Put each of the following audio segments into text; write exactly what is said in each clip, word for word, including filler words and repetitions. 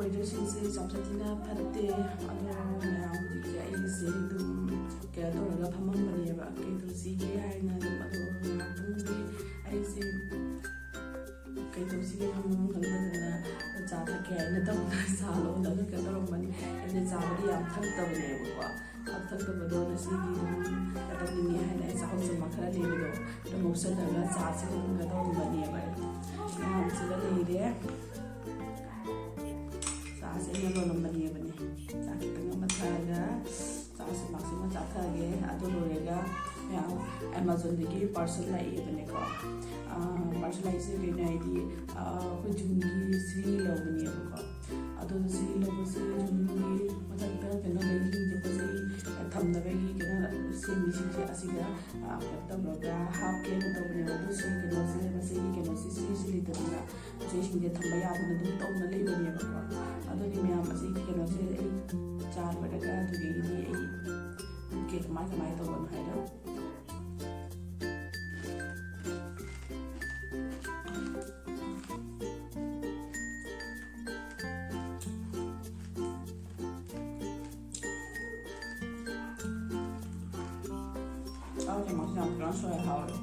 ꯋꯦꯗꯔꯁꯤꯡꯁꯦ ꯌꯥꯝ ꯁꯥꯊꯤꯅ ꯐꯠꯇꯦ꯫ ꯑꯗꯣ ꯃꯌꯥꯝ, ꯍꯧꯖꯤꯛꯁꯦ ꯑꯩꯁꯦ ꯑꯗꯨꯝ ꯀꯩꯅꯣ ꯇꯧꯔꯒ ꯐꯝꯃꯝꯕꯅꯦꯕ, ꯀꯩ ꯇꯧꯁꯤꯒꯦ ꯍꯥꯏꯅ ꯑꯗꯨꯝ꯫ ꯑꯗꯣ ꯉꯥꯏꯍꯥꯛꯇꯪꯗꯤ ꯑꯩꯁꯦ ꯀꯩ ꯇꯧꯁꯤꯒꯦ ꯈꯪꯐꯝ ꯈꯪꯗꯗꯅ ꯆꯥ ꯊꯛꯀꯦ ꯍꯥꯏꯅ ꯇꯧꯗꯅ ꯆꯥ ꯂꯣꯜꯂꯒ ꯀꯩꯅꯣ ꯇꯧꯔꯝꯕꯅꯤ꯫ ꯑꯩꯁꯦ ꯆꯥꯕꯨꯗꯤ ꯌꯥꯝ ꯊꯛꯇꯕꯅꯦꯕꯀꯣ꯫ ꯑꯗꯨ ꯊꯛꯇꯕꯗꯣ ꯉꯁꯤꯗꯤ ꯑꯗꯨꯝ ꯀꯩꯅꯣ ꯇꯧꯅꯤꯡꯉꯦ ꯍꯥꯏꯅ ꯑꯩ ꯆꯥꯛꯈꯨꯝ ꯆꯃꯥ ꯈꯔ ꯂꯩꯕꯗꯣ ꯑꯗꯨꯝ ꯉꯧꯁꯜꯂꯒ ꯆꯥꯁꯦ ꯑꯗꯨꯝ ꯀꯩꯅꯣ ꯇꯧꯔꯝꯕꯅꯦꯕ꯫ ꯑꯩ ꯃꯌꯥꯝꯁꯤꯒ ꯂꯩꯔꯦ꯫ ꯆꯥꯁꯦ ꯑꯩꯅ ꯂꯣꯜꯂꯝꯕꯅꯦꯕꯅꯦ꯫ ꯆꯥ ꯈꯤꯇꯪ ꯑꯃ ꯊꯛꯑꯒ ꯆꯥꯁꯦ ꯃꯥꯛꯁꯤꯃ ꯆꯥꯊꯒꯦ꯫ ꯑꯗꯨ ꯂꯣꯏꯔꯒ ꯃꯌꯥꯝ Amazonꯗꯒꯤ parcel ꯂꯥꯛꯏꯕꯅꯦꯀꯣ꯫ ꯑꯥ, parcel ꯂꯥꯛꯏꯁꯦ ꯀꯩꯅꯣ ꯍꯥꯏꯗꯤ, ꯑꯥ, ꯑꯩꯈꯣꯏ ꯖꯨꯟꯒꯤ ꯁꯤ ꯂꯧꯕꯅꯦꯕꯀꯣ꯫ ꯑꯗꯣ ꯁꯤ ꯂꯧꯕꯁꯦ ꯖꯨꯟꯒꯤ ꯃꯊꯛꯇ ꯀꯩꯅꯣ ꯂꯩꯔꯤꯁꯤꯡꯁꯦ ꯄꯣꯠ ꯆꯩ ꯊꯝꯅꯕꯒꯤ ꯀꯩꯅꯣ ꯁꯦꯝꯃꯤꯁꯤꯡꯁꯦ ꯑꯁꯤꯗ, ꯑꯥ, ꯀꯩꯅꯣ ꯇꯧꯔꯒ ꯍꯥꯞꯀꯦꯅ ꯇꯧꯕꯅꯦꯕ꯫ ꯑꯗꯨ ꯁꯤ ꯀꯩꯅꯣꯁꯦ, ꯃꯁꯤꯒꯤ ꯀꯩꯅꯣꯁꯦ, ꯁꯤꯁꯦ ꯂꯩꯇꯕꯅꯤꯅ ꯄꯣꯠ ꯆꯩꯁꯤꯡꯁꯦ ꯊꯝꯕ ꯌꯥꯗꯅ ꯑꯗꯨꯝ ꯇꯧꯅ ꯂꯩꯕꯅꯦꯕꯀꯣ꯫ ꯑꯗꯨꯒꯤ ꯃꯌꯥꯝ ꯑꯁꯤꯒꯤ ꯀꯩꯅꯣꯁꯦ ꯑꯩ ꯆꯥ ꯂꯣꯏꯔꯒ ꯑꯗꯨꯗꯒꯤꯗꯤ ꯑꯩ ꯎꯠꯀꯦ ꯀꯃꯥꯏ ꯀꯃꯥꯏ ꯇꯧꯕꯅꯣ ꯍꯥꯏꯗꯣ꯫ ꯆꯥꯛ ꯆꯥꯃꯁ ꯌꯥꯝ ꯀꯩꯅꯣ ꯁꯣꯏ ꯍꯥꯎꯋꯦ꯫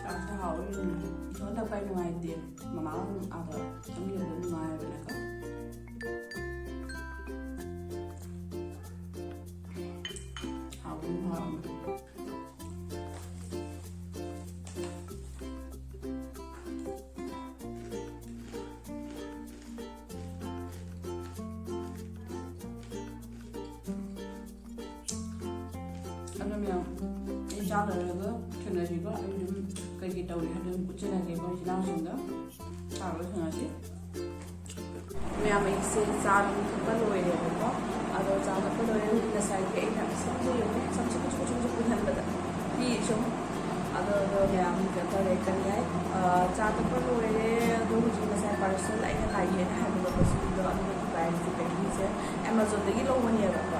ꯆꯥꯛꯁꯦ ꯍꯥꯎꯋꯦ꯫ ꯎꯝ, ꯏꯊꯟꯇ ꯄꯥꯏ ꯅꯨꯡꯉꯥꯏꯇꯦ꯫ ꯃꯃꯥ ꯑꯥꯗ ꯆꯪꯈꯤꯕꯗꯣ ꯅꯨꯡꯉꯥꯏꯕꯅꯦꯀꯣ꯫ ꯍꯥꯎꯕꯅꯤ, ꯍꯥꯎꯕꯅꯤ꯫ ꯑꯗꯣ ꯃꯌꯥꯝ, ꯑꯩ ꯆꯥ ꯂꯣꯏꯔꯒ ꯊꯦꯡꯅꯁꯤꯀꯣ꯫ ꯑꯩ ꯑꯗꯨꯝ ꯀꯩꯀꯩ ꯇꯧꯔꯤ ꯍꯥꯏꯕꯗꯣ ꯑꯗꯨꯝ ꯎꯠꯆꯔꯒꯦꯀꯣ ꯏꯆꯤꯟ ꯏꯅꯥꯎꯁꯤꯡꯗ꯫ ꯆꯥ ꯂꯣꯏꯔ ꯊꯦꯡꯅꯁꯤ꯫ ꯃꯌꯥꯝ, ꯑꯩꯁꯦ ꯆꯥ ꯑꯗꯨꯝ ꯊꯛꯄ ꯂꯣꯏꯔꯦꯕꯀꯣ꯫ ꯑꯗꯣ ꯆꯥ ꯊꯛꯄ ꯂꯣꯏꯔꯦ꯫ ꯉꯁꯥꯏꯒꯤ ꯑꯩꯅ ꯁꯝꯁꯦ ꯌꯦꯡꯉꯨ, ꯁꯝꯁꯦ ꯀꯨꯆꯨ ꯀꯨꯆꯨ ꯀꯨꯆꯨ ꯄꯨꯟꯍꯟꯕꯗ꯫ ꯃꯤ ꯁꯨꯝ꯫ ꯑꯗꯣ, ꯑꯗꯣ ꯃꯌꯥꯝ ꯀꯩꯅꯣ ꯇꯧꯔꯦ, ꯀꯔꯤ ꯍꯥꯏ? ꯑ, ꯆꯥ ꯊꯛꯄ ꯂꯣꯏꯔꯦ꯫ ꯑꯗꯣ ꯍꯧꯖꯤꯛ ꯉꯁꯥꯏ parcel ꯑꯩꯅ ꯂꯥꯛꯏ ꯍꯥꯏꯅ ꯍꯥꯏꯕꯗꯣ, ꯄꯣꯠꯁꯤꯡꯗꯣ, ꯑꯗꯨꯒꯤ packing ꯁꯦ Amazon ꯗꯒꯤ ꯂꯧꯕꯅꯦꯕꯀꯣ꯫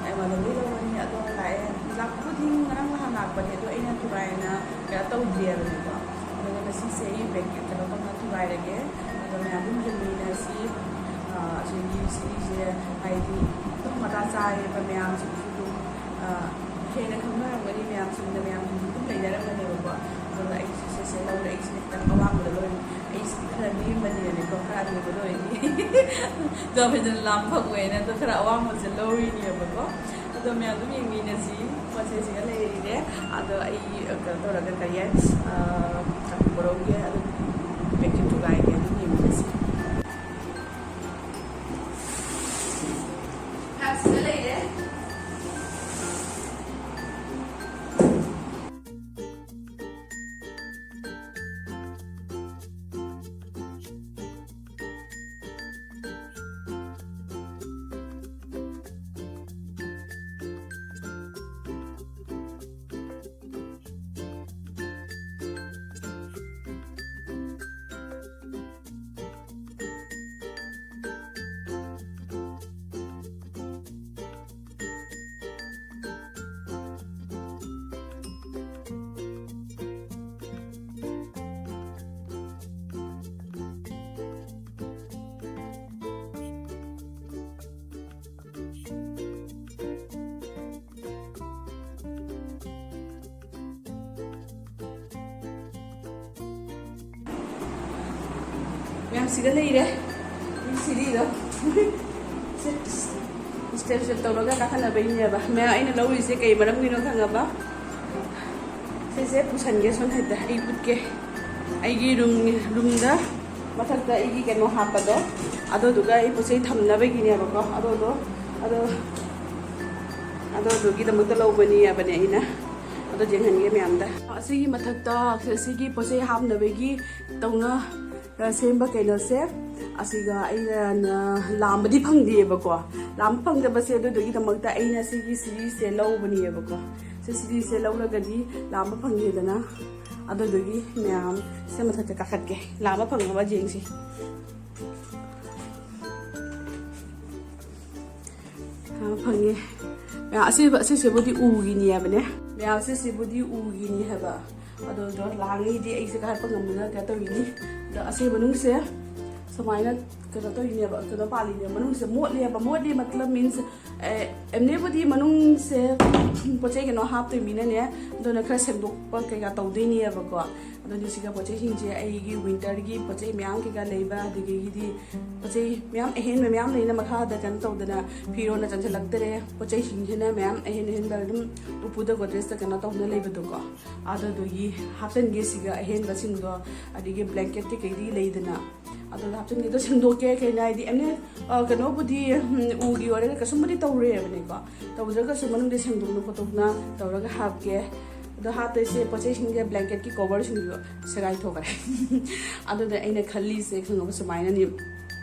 ꯑꯩꯉꯣꯟꯗ ꯂꯣꯏ ꯂꯧꯔꯅꯤ꯫ ꯑꯗꯣ ꯂꯥꯛꯑꯦ, ꯂꯥꯛꯄꯕꯨꯗꯤ ꯉꯔꯥꯡ ꯅꯍꯥꯟ ꯂꯥꯛꯄꯅꯦ, ꯑꯗꯣ ꯑꯩꯅ ꯊꯨꯒꯥꯏꯅ ꯀꯩꯅꯣ ꯇꯧꯗ꯭ꯔꯤꯑꯕꯅꯦꯀꯣ꯫ ꯑꯗꯨꯒ ꯉꯁꯤꯁꯦ ꯑꯩ ꯕꯦꯛ ꯀꯩꯅꯣ ꯇꯧꯅ ꯊꯨꯒꯥꯏꯔꯒꯦ꯫ ꯑꯗꯣ ꯃꯌꯥꯝ ꯑꯗꯨꯝ ꯌꯦꯡꯃꯤꯟꯅꯁꯤ꯫ ꯑꯥ, ꯑꯁꯤꯒꯤ ꯁꯤꯔꯤꯁꯦ ꯍꯥꯏꯗꯤ ꯑꯗꯨꯝ ꯃꯇꯥ ꯆꯥꯔꯦꯕ, ꯃꯌꯥꯝꯁꯤꯡꯁꯨ ꯑꯗꯨꯝ, ꯑꯥ, ꯍꯦꯟꯅ ꯈꯪꯅꯔꯝꯒꯅꯤ, ꯃꯌꯥꯝꯁꯤꯡꯗ ꯃꯌꯥꯝꯁꯤꯡꯁꯨ ꯑꯗꯨꯝ ꯂꯩꯅꯔꯝꯒꯅꯦꯕꯀꯣ꯫ ꯑꯗꯨꯒ ꯑꯩꯁꯨ ꯁꯤꯁꯦ ꯂꯧꯔꯦ, ꯑꯩꯁꯤꯅ ꯈꯤꯇꯪ ꯑꯋꯥꯡꯕꯗ ꯂꯧꯔꯦ꯫ ꯑꯩꯁꯤꯗꯤ ꯈꯔ ꯅꯦꯝꯕꯅꯤꯅꯅꯦꯀꯣ, ꯈꯔ ꯑꯅꯦꯝꯕꯗ ꯑꯣꯏꯔꯗꯤ ꯖꯣꯃꯦꯟꯗꯅ ꯂꯥꯝ ꯐꯪꯉꯣꯏꯅ ꯑꯗꯣ ꯈꯔ ꯑꯋꯥꯡꯕꯁꯦ ꯂꯧꯔꯤꯅꯦꯕꯀꯣ꯫ ꯑꯗꯣ ꯃꯌꯥꯝ ꯑꯗꯨꯝ ꯌꯦꯡꯃꯤꯟꯅꯁꯤ꯫ ꯄꯣꯠ ꯆꯩꯁꯤꯒ ꯂꯩꯔꯦ꯫ ꯑꯗꯣ ꯑꯩ ꯀꯩꯅꯣ ꯇꯧꯔꯒ ꯀꯔꯤ ꯍꯥꯏ, ꯑ, ꯆꯥꯛ ꯄꯣꯔꯧꯒꯦ, ꯑꯗꯨꯝ ꯄꯦꯀꯦꯠ ꯊꯨꯒꯥꯏꯒꯦ, ꯑꯗꯨꯝ ꯌꯦꯡꯃꯤꯟꯅꯁꯤ꯫ ꯆꯥꯛꯁꯤꯒ ꯂꯩꯔꯦ꯫ ꯃꯌꯥꯝ ꯁꯤꯗ ꯂꯩꯔꯦ꯫ ꯁꯤꯔꯤꯗꯣ꯫ ꯁꯦ, ꯁ꯭ꯇꯦꯞ ꯁ꯭ꯇꯦꯞ ꯇꯧꯔꯒ ꯀꯥꯈꯠꯅꯕꯩꯅꯦꯕ꯫ ꯃꯌꯥꯝ ꯑꯩꯅ ꯂꯧꯔꯤꯁꯦ ꯀꯩ ꯃꯔꯝꯒꯤꯅꯣ ꯈꯪꯉꯕ? ꯁꯤꯁꯦ ꯄꯨꯁꯟꯒꯦ ꯁꯣꯝ ꯍꯦꯛꯇ ꯑꯩ ꯎꯠꯀꯦ꯫ ꯑꯩꯒꯤ ꯔꯨꯝ, ꯔꯨꯝꯗ ꯃꯊꯛꯇ ꯑꯩꯒꯤ ꯀꯩꯅꯣ ꯍꯥꯞꯄꯗꯣ, ꯑꯗꯨꯗꯨꯒ ꯑꯩ ꯄꯣꯠ ꯆꯩ ꯊꯝꯅꯕꯒꯤꯅꯦꯕꯀꯣ꯫ ꯑꯗꯨꯗꯣ, ꯑꯗꯣ, ꯑꯗꯨꯗꯨꯒꯤꯗꯃꯛꯇ ꯂꯧꯕꯅꯤ ꯍꯥꯏꯕꯅꯦ ꯑꯩꯅ꯫ ꯑꯗꯣ ꯌꯦꯡꯍꯟꯒꯦ ꯃꯌꯥꯝꯗ꯫ ꯑꯁꯤꯒꯤ ꯃꯊꯛꯇ ꯑꯁꯤꯒꯤ ꯄꯣꯠ ꯆꯩ ꯍꯥꯞꯅꯕꯒꯤ ꯇꯧꯅ ꯁꯦꯝꯕ ꯀꯩꯅꯣꯁꯦ, ꯑꯁꯤꯒ ꯑꯩꯅ ꯂꯥꯝꯕꯗꯤ ꯐꯪꯗꯦꯕꯀꯣ꯫ ꯂꯥꯝꯕ ꯐꯪꯗꯕꯁꯦ ꯑꯗꯨꯗꯨꯒꯤꯗꯃꯛꯇ ꯑꯩꯅ ꯁꯤꯒꯤ ꯁꯤꯔꯤꯁꯦ ꯂꯧꯕꯅꯦꯕꯀꯣ꯫ ꯁꯤ ꯁꯤꯔꯤꯁꯦ ꯂꯧꯔꯒꯗꯤ ꯂꯥꯝꯕ ꯐꯪꯉꯦꯗꯅ꯫ ꯑꯗꯨꯗꯨꯒꯤ ꯃꯌꯥꯝ ꯁꯤ ꯃꯊꯛꯇ ꯀꯥꯈꯠꯀꯦ, ꯂꯥꯝꯕ ꯐꯪꯅꯕ ꯌꯦꯡꯁꯤ꯫ ꯂꯥꯝꯕ ꯐꯪꯉꯦ꯫ ꯑꯁꯤꯕꯨꯗꯤ ꯎꯒꯤꯅꯤ ꯍꯥꯏꯕꯅꯦ꯫ ꯃꯌꯥꯝ, ꯑꯁꯤꯁꯤꯕꯨꯗꯤ ꯎꯒꯤꯅꯤ ꯍꯥꯏꯕ꯫ ꯑꯗꯣ, ꯑꯗꯣ ꯂꯥꯡꯉꯤꯗꯤ ꯑꯩꯁꯦ ꯀꯥꯈꯠꯄ ꯉꯝꯗꯅ ꯀꯩꯅꯣ ꯇꯧꯔꯤꯅꯤ꯫ ꯑꯗꯣ ꯑꯁꯤ ꯃꯅꯨꯡꯁꯦ ꯁꯨꯃꯥꯏꯅ ꯀꯩꯅꯣ ꯇꯧꯔꯤꯅꯦꯕ, ꯀꯩꯅꯣ ꯄꯥꯜꯂꯤꯅꯦ, ꯃꯅꯨꯡꯁꯦ ꯃꯣꯠꯂꯦꯕ꯫ ꯃꯣꯠꯂꯤ ꯃꯇꯂꯕ ꯃꯤꯟꯁ, ꯑꯦꯝꯅꯦꯕꯨꯗꯤ ꯃꯅꯨꯡꯁꯦ ꯄꯣꯠ ꯆꯩ ꯀꯩꯅꯣ ꯍꯥꯞꯇꯣꯏ ꯃꯤꯅꯅꯦ, ꯑꯗꯨꯅ ꯈꯔ ꯁꯦꯡꯗꯣꯛꯄ ꯀꯩꯀꯥ ꯇꯧꯗꯣꯏꯅꯦꯕꯀꯣ꯫ ꯑꯗꯨꯅ ꯁꯤꯒ ꯄꯣꯠ ꯆꯩꯁꯤꯡꯁꯦ ꯑꯩꯒꯤ ꯋꯤꯟꯇꯔꯒꯤ ꯄꯣꯠ ꯆꯩ ꯃꯌꯥꯝ ꯀꯩꯀꯥ ꯂꯩꯕ, ꯑꯗꯒꯤꯗꯤ ꯄꯣꯠ ꯆꯩ ꯃꯌꯥꯝ ꯑꯍꯦꯟꯕ ꯃꯌꯥꯝ ꯂꯩꯅ ꯃꯈꯥꯗ ꯀꯩꯅꯣ ꯇꯧꯗꯅ ꯐꯤꯔꯣꯟꯅ ꯆꯟꯁꯤꯜꯂꯛꯇꯔꯦ꯫ ꯄꯣꯠ ꯆꯩꯁꯤꯡꯁꯤꯅ ꯃꯌꯥꯝ ꯑꯍꯦꯟ ꯑꯍꯦꯟꯕ ꯑꯗꯨꯝ ꯎꯄꯨꯗ ꯒꯣꯗ꯭ꯔꯦꯖꯇ ꯀꯩꯅꯣ ꯇꯧꯗꯅ ꯂꯩꯕꯗꯣꯀꯣ꯫ ꯑꯗꯨꯗꯨꯒꯤ ꯍꯥꯞꯆꯤꯟꯒꯦ ꯁꯤꯒ ꯑꯍꯦꯟꯕꯁꯤꯡꯗꯣ, ꯑꯗꯒꯤ ꯕ꯭ꯂꯦꯡꯀꯦꯠ ꯀꯩꯀꯩꯗꯤ ꯂꯩꯗꯅ, ꯑꯗꯨꯗ ꯍꯥꯞꯆꯤꯟꯒꯦ꯫ ꯑꯗꯣ ꯁꯦꯡꯗꯣꯛꯀꯦ ꯀꯩꯅꯣ ꯍꯥꯏꯗꯤ ꯑꯦꯝꯅꯦ, ꯑ, ꯀꯩꯅꯣꯕꯨꯗꯤ, ꯎꯝ, ꯎꯒꯤ ꯑꯣꯏꯔꯒ ꯀꯩꯁꯨꯝꯕꯨꯗꯤ ꯇꯧꯔꯣꯏꯕꯅꯦꯀꯣ꯫ ꯇꯧꯗ꯭ꯔꯒꯁꯨ ꯃꯅꯨꯡꯗ ꯁꯦꯡꯗꯣꯛꯅ ꯈꯣꯠꯇꯣꯛꯅ ꯇꯧꯔꯒ ꯍꯥꯞꯀꯦ꯫ ꯑꯗꯣ ꯍꯥꯞꯇꯣꯏꯁꯦ ꯄꯣꯠ ꯆꯩꯁꯤꯡꯁꯦ ꯕ꯭ꯂꯦꯡꯀꯦꯠꯀꯤ ꯀꯣꯚꯔꯁꯤꯡꯗꯣ ꯁꯦꯒꯥꯏꯊꯣꯛꯈ꯭ꯔꯦ꯫ ꯑꯗꯨꯗ ꯑꯩꯅ ꯈꯜꯂꯤꯁꯦ ꯈꯪꯉꯕ ꯁꯨꯃꯥꯏꯅꯅꯤ,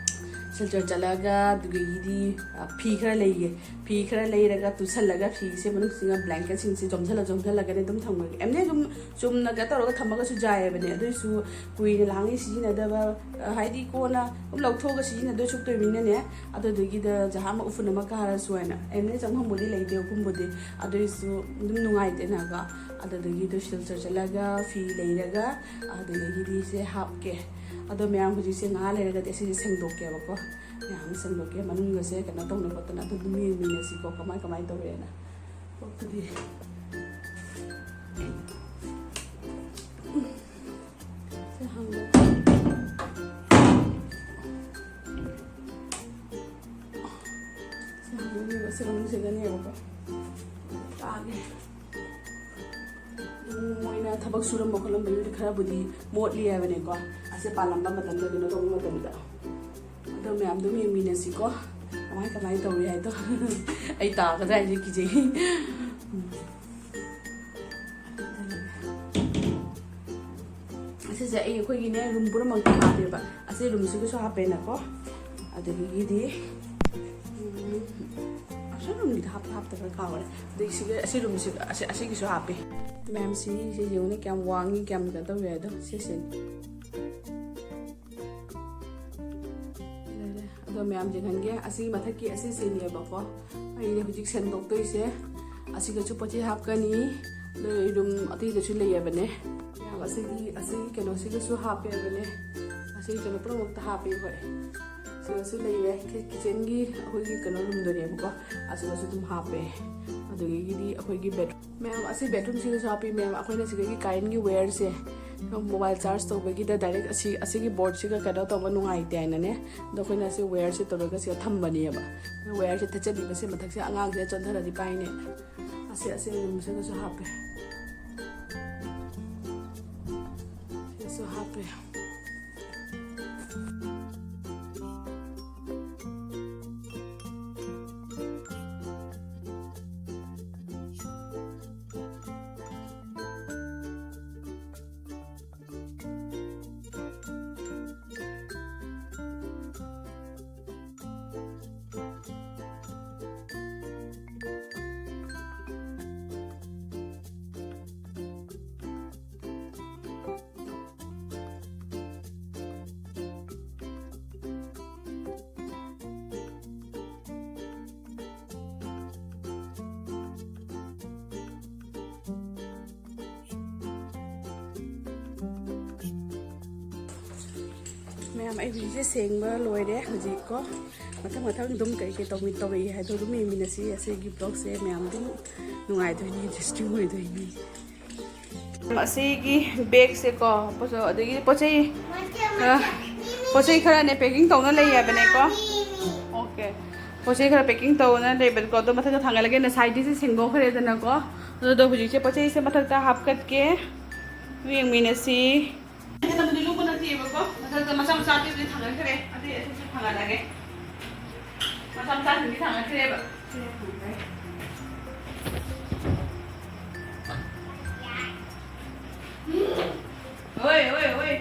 ꯁꯤꯜꯆꯔ ꯆꯠꯂꯒ ꯑꯗꯨꯗꯒꯤꯗꯤ, ꯑ, ꯐꯤ ꯈꯔ ꯂꯩꯒꯦ꯫ ꯐꯤ ꯈꯔ ꯂꯩꯔꯒ ꯇꯨꯁꯜꯂꯒ ꯐꯤꯁꯦ ꯃꯅꯨꯡꯁꯤꯗ ꯕ꯭ꯂꯦꯡꯀꯦꯠꯁꯤꯡꯁꯦ ꯆꯣꯝꯁꯤꯜꯂ ꯆꯣꯝꯁꯤꯜꯂꯒꯅꯦ ꯑꯗꯨꯝ ꯊꯝꯈ꯭ꯔꯒꯦ꯫ ꯑꯦꯝꯅꯦ ꯑꯗꯨꯝ ꯆꯨꯝꯅ ꯀꯩꯅꯣ ꯇꯧꯔꯒ ꯊꯝꯃꯒꯁꯨ ꯌꯥꯏꯑꯕꯅꯦ꯫ ꯑꯗꯨꯏꯁꯨ ꯀꯨꯏꯅ ꯂꯥꯡꯉꯤ ꯁꯤꯖꯤꯟꯅꯗꯕ, ꯑ, ꯍꯥꯏꯗꯤ ꯀꯣꯟꯅ ꯑꯗꯨꯝ ꯂꯧꯊꯣꯛꯑꯒ ꯁꯤꯖꯤꯟꯅꯗꯣꯏ ꯁꯨꯛꯇꯣꯏꯅꯤꯅꯅꯦ꯫ ꯑꯗꯨꯗꯨꯒꯤꯗ ꯖꯍꯥ ꯑꯃ ꯎꯐꯨꯟ ꯑꯃ ꯀꯥꯔꯁꯨ ꯍꯥꯏꯅ꯫ ꯑꯦꯝꯅꯦ ꯆꯪꯐꯝꯕꯨꯗꯤ ꯂꯩꯇꯦ ꯎꯐꯨꯟꯕꯨꯗꯤ, ꯑꯗꯨꯏꯁꯨ ꯑꯗꯨꯝ ꯅꯨꯡꯉꯥꯏꯇꯦꯅꯀꯣ꯫ ꯑꯗꯨꯗꯨꯒꯤ ꯁꯤꯜꯆꯔ ꯆꯠꯂꯒ ꯐꯤ ꯂꯩꯔꯒ ꯑꯗꯨꯗꯒꯤꯗꯤ ꯁꯦ ꯍꯥꯞꯀꯦ꯫ ꯑꯗꯣ ꯃꯌꯥꯝ ꯍꯧꯖꯤꯛꯁꯦ ꯉꯥꯏꯍꯥꯛ ꯂꯩꯔꯒꯗꯤ ꯑꯁꯤꯁꯦ ꯁꯦꯡꯗꯣꯛꯀꯦꯕꯀꯣ꯫ ꯃꯌꯥꯝ ꯁꯦꯡꯗꯣꯛꯀꯦ, ꯃꯅꯨꯡꯒꯁꯦ ꯀꯩꯅꯣ ꯇꯧꯅ ꯈꯣꯠꯇꯅ ꯑꯗꯨ ꯑꯗꯨꯝ ꯌꯦꯡꯃꯤꯟꯅꯁꯤꯀꯣ, ꯀꯃꯥꯏ ꯀꯃꯥꯏꯅ ꯇꯧꯔꯦꯅ꯫ ꯑꯗꯨꯗꯤ ꯁꯤ ꯍꯥꯡꯗꯣꯛ-, ꯁꯤ ꯍꯥꯡꯗꯣꯛꯅꯦꯕ, ꯁꯤ ꯃꯅꯨꯡꯁꯤꯗꯅꯦꯕꯀꯣ꯫ ꯇꯥꯒꯦ꯫ ꯑꯗꯨꯝ ꯃꯣꯏꯅ ꯊꯕꯛ ꯁꯨꯔꯝꯕ ꯈꯣꯠꯂꯝꯕꯗꯨꯗꯤ ꯈꯔꯕꯨꯗꯤ ꯃꯣꯠꯂꯤ ꯍꯥꯏꯕꯅꯦꯀꯣ, ꯑꯁꯤ ꯄꯥꯜꯂꯝꯕ ꯃꯇꯝꯗ, ꯀꯩꯅꯣ ꯇꯧꯕ ꯃꯇꯝꯗ꯫ ꯑꯗꯣ ꯃꯌꯥꯝ ꯑꯗꯨꯝ ꯌꯦꯡꯃꯤꯟꯅꯁꯤꯀꯣ, ꯀꯃꯥꯏ ꯀꯃꯥꯏꯅ ꯇꯧꯔꯤ ꯍꯥꯏꯗꯣ꯫ ꯑꯩ ꯇꯥꯒꯗ꯭ꯔꯥ ꯍꯥꯏꯁꯦ ꯀꯤꯖꯩ꯫ ꯎꯝ꯫ ꯑꯁꯤꯁꯦ ꯑꯩ, ꯑꯩꯈꯣꯏꯒꯤꯅꯦ, ꯔꯨꯝ ꯄꯨꯝꯅꯃꯛꯇ ꯍꯥꯞꯄꯦꯕ꯫ ꯑꯁꯤ ꯔꯨꯝꯁꯤꯒꯁꯨ ꯍꯥꯞꯄꯦꯅꯀꯣ꯫ ꯑꯗꯒꯤꯗꯤ, ꯎꯝ, ꯑꯁꯤ ꯔꯨꯝꯒꯤꯗ ꯍꯥꯞꯄ ꯍꯥꯞꯇꯕ꯭ꯔꯥ ꯀꯥꯎꯔꯦ꯫ ꯑꯗꯒꯤ ꯁꯤꯒ, ꯑꯁꯤ ꯔꯨꯝꯁꯤ, ꯑꯁꯤ, ꯑꯁꯤꯒꯤꯁꯨ ꯍꯥꯞꯄꯦ꯫ ꯃꯌꯥꯝ ꯁꯤꯁꯦ ꯌꯦꯡꯉꯨꯅꯦ, ꯀꯌꯥꯝ ꯋꯥꯡꯉꯤ, ꯀꯌꯥꯝ ꯀꯩꯅꯣ ꯇꯧꯋꯤ ꯍꯥꯏꯗꯣ꯫ ꯁꯤꯁꯦ꯫ ꯂꯩꯔꯦ꯫ ꯑꯗꯣ ꯃꯌꯥꯝ ꯌꯦꯡꯍꯟꯒꯦ꯫ ꯑꯁꯤꯒꯤ ꯃꯊꯛꯀꯤ ꯑꯁꯤꯁꯤꯅꯦꯕꯀꯣ꯫ ꯑꯩꯅ ꯍꯧꯖꯤꯛ ꯁꯦꯡꯗꯣꯛꯇꯣꯏꯁꯦ꯫ ꯑꯁꯤꯒꯁꯨ ꯄꯣꯠ ꯆꯩ ꯍꯥꯞꯀꯅꯤ꯫ ꯑꯗꯨ ꯑꯗꯨꯝ ꯑꯇꯩꯗꯁꯨ ꯂꯩꯔꯕꯅꯦ꯫ ꯃꯌꯥꯝ ꯑꯁꯤꯒꯤ, ꯑꯁꯤꯒꯤ ꯀꯩꯅꯣꯁꯤꯒꯁꯨ ꯍꯥꯞꯄꯦꯕꯅꯦ꯫ ꯑꯁꯤꯒꯤ ꯀꯩꯅꯣ ꯄꯨꯝꯅꯃꯛꯇ ꯍꯥꯞꯄꯦ ꯑꯩꯈꯣꯏ꯫ ꯁꯤꯗꯁꯨ ꯂꯩꯔꯦ꯫ ꯀꯤ-, ꯀꯤꯆꯟꯒꯤ ꯑꯩꯈꯣꯏꯒꯤ ꯀꯩꯅꯣ ꯔꯨꯝꯗꯨꯅꯦꯕꯀꯣ꯫ ꯑꯁꯤꯗꯁꯨ ꯑꯗꯨꯝ ꯍꯥꯞꯄꯦ꯫ ꯑꯗꯨꯗꯒꯤꯗꯤ ꯑꯩꯈꯣꯏꯒꯤ ꯕꯦꯠꯔꯨꯝ꯫ ꯃꯌꯥꯝ ꯑꯁꯤ ꯕꯦꯠꯔꯨꯝꯁꯤꯗꯁꯨ ꯍꯥꯞꯄꯤ꯫ ꯃꯌꯥꯝ ꯑꯩꯈꯣꯏꯅ ꯁꯤꯗꯒꯤ ꯀꯥꯔꯦꯟꯒꯤ ꯋꯦꯌꯔꯁꯦ ꯃꯣꯕꯥꯏꯜ ꯆꯥꯔꯖ ꯇꯧꯕꯒꯤꯗ ꯗꯥꯏꯔꯦꯛ ꯑꯁꯤ, ꯑꯁꯤꯒꯤ ꯕꯣꯔꯗꯁꯤꯒ ꯀꯩꯅꯣ ꯇꯧꯕ ꯅꯨꯡꯉꯥꯏꯇꯦ ꯍꯥꯏꯅꯅꯦ꯫ ꯑꯗꯣ ꯑꯩꯈꯣꯏꯅ ꯑꯁꯤ ꯋꯦꯌꯔꯁꯦ ꯇꯧꯔꯒ ꯁꯤꯗ ꯊꯝꯕꯅꯦꯕ꯫ ꯑꯗꯣ ꯋꯦꯌꯔꯁꯦ ꯊꯠꯆꯜꯂꯤꯕꯁꯦ ꯃꯊꯛꯁꯦ ꯑꯉꯥꯡꯁꯤꯅ ꯆꯣꯟꯊꯔꯗꯤ ꯄꯥꯏꯅꯦ꯫ ꯑꯁꯤ, ꯑꯁꯤ ꯔꯨꯝꯁꯤꯗꯁꯨ ꯍꯥꯞꯄꯦ꯫ ꯁꯤꯗꯁꯨ ꯍꯥꯞꯄꯦ꯫ ꯃꯌꯥꯝ, ꯑꯩ ꯍꯧꯖꯤꯛꯁꯦ ꯁꯦꯡꯕ ꯂꯣꯏꯔꯦ ꯍꯧꯖꯤꯛꯀꯣ꯫ ꯃꯊꯪ ꯃꯊꯪ ꯑꯗꯨꯝ ꯀꯩ ꯀꯩ ꯇꯧꯃꯤ-, ꯇꯧꯔꯛꯏ ꯍꯥꯏꯗꯣ ꯑꯗꯨꯝ ꯌꯦꯡꯃꯤꯟꯅꯁꯤ꯫ ꯑꯁꯤꯒꯤ ꯕ꯭ꯂꯣꯛꯁꯦ ꯃꯌꯥꯝ ꯑꯗꯨꯝ ꯅꯨꯡꯉꯥꯏꯗꯣꯏꯅꯤ, ꯏꯟꯇꯔꯦꯁꯇꯤꯡ ꯑꯣꯏꯗꯣꯏꯅꯤ꯫ ꯑꯁꯤꯒꯤ ꯕꯦꯒꯁꯦꯀꯣ, ꯄꯣꯠ-, ꯑꯗꯒꯤ ꯄꯣꯠ ꯆꯩ, ꯑ, ꯄꯣꯠ ꯆꯩ ꯈꯔꯅꯦ ꯄꯦꯀꯤꯡ ꯇꯧꯅ ꯂꯩ ꯍꯥꯏꯕꯅꯦꯀꯣ꯫ ꯑꯣꯀꯦ꯫ ꯄꯣꯠ ꯆꯩ ꯈꯔ ꯄꯦꯀꯤꯡ ꯇꯧꯅ ꯂꯩꯕꯅꯤꯀꯣ꯫ ꯑꯗꯣ ꯃꯊꯛꯇ ꯊꯥꯡꯒꯠꯂꯒꯦ꯫ ꯉꯁꯥꯏꯗꯤꯁꯦ ꯁꯦꯡꯗꯣꯛꯈ꯭ꯔꯦꯗꯅꯀꯣ꯫ ꯑꯗꯨꯗꯣ ꯍꯧꯖꯤꯛꯁꯦ ꯄꯣꯠ ꯆꯩꯁꯦ ꯃꯊꯛꯇ ꯍꯥꯞꯀꯠꯀꯦ꯫ ꯌꯦꯡꯃꯤꯟꯅꯁꯤ꯫ ꯅꯠꯇꯦꯕꯀꯣ꯫ ꯃꯊꯛꯇ ꯃꯆꯥ ꯃꯆꯥ ꯑꯇꯦꯛꯄꯗꯤ ꯊꯥꯡꯒꯠꯈ꯭ꯔꯦ꯫ ꯑꯇꯩ ꯑꯇꯦꯛꯄ ꯊꯥꯡꯒꯠꯂꯒꯦ꯫ ꯃꯆꯥ ꯃꯆꯥꯁꯤꯡꯗꯤ ꯊꯥꯡꯒꯠꯈ꯭ꯔꯦꯕ꯫ ꯍꯣꯏ, ꯍꯣꯏ, ꯍꯣꯏ꯫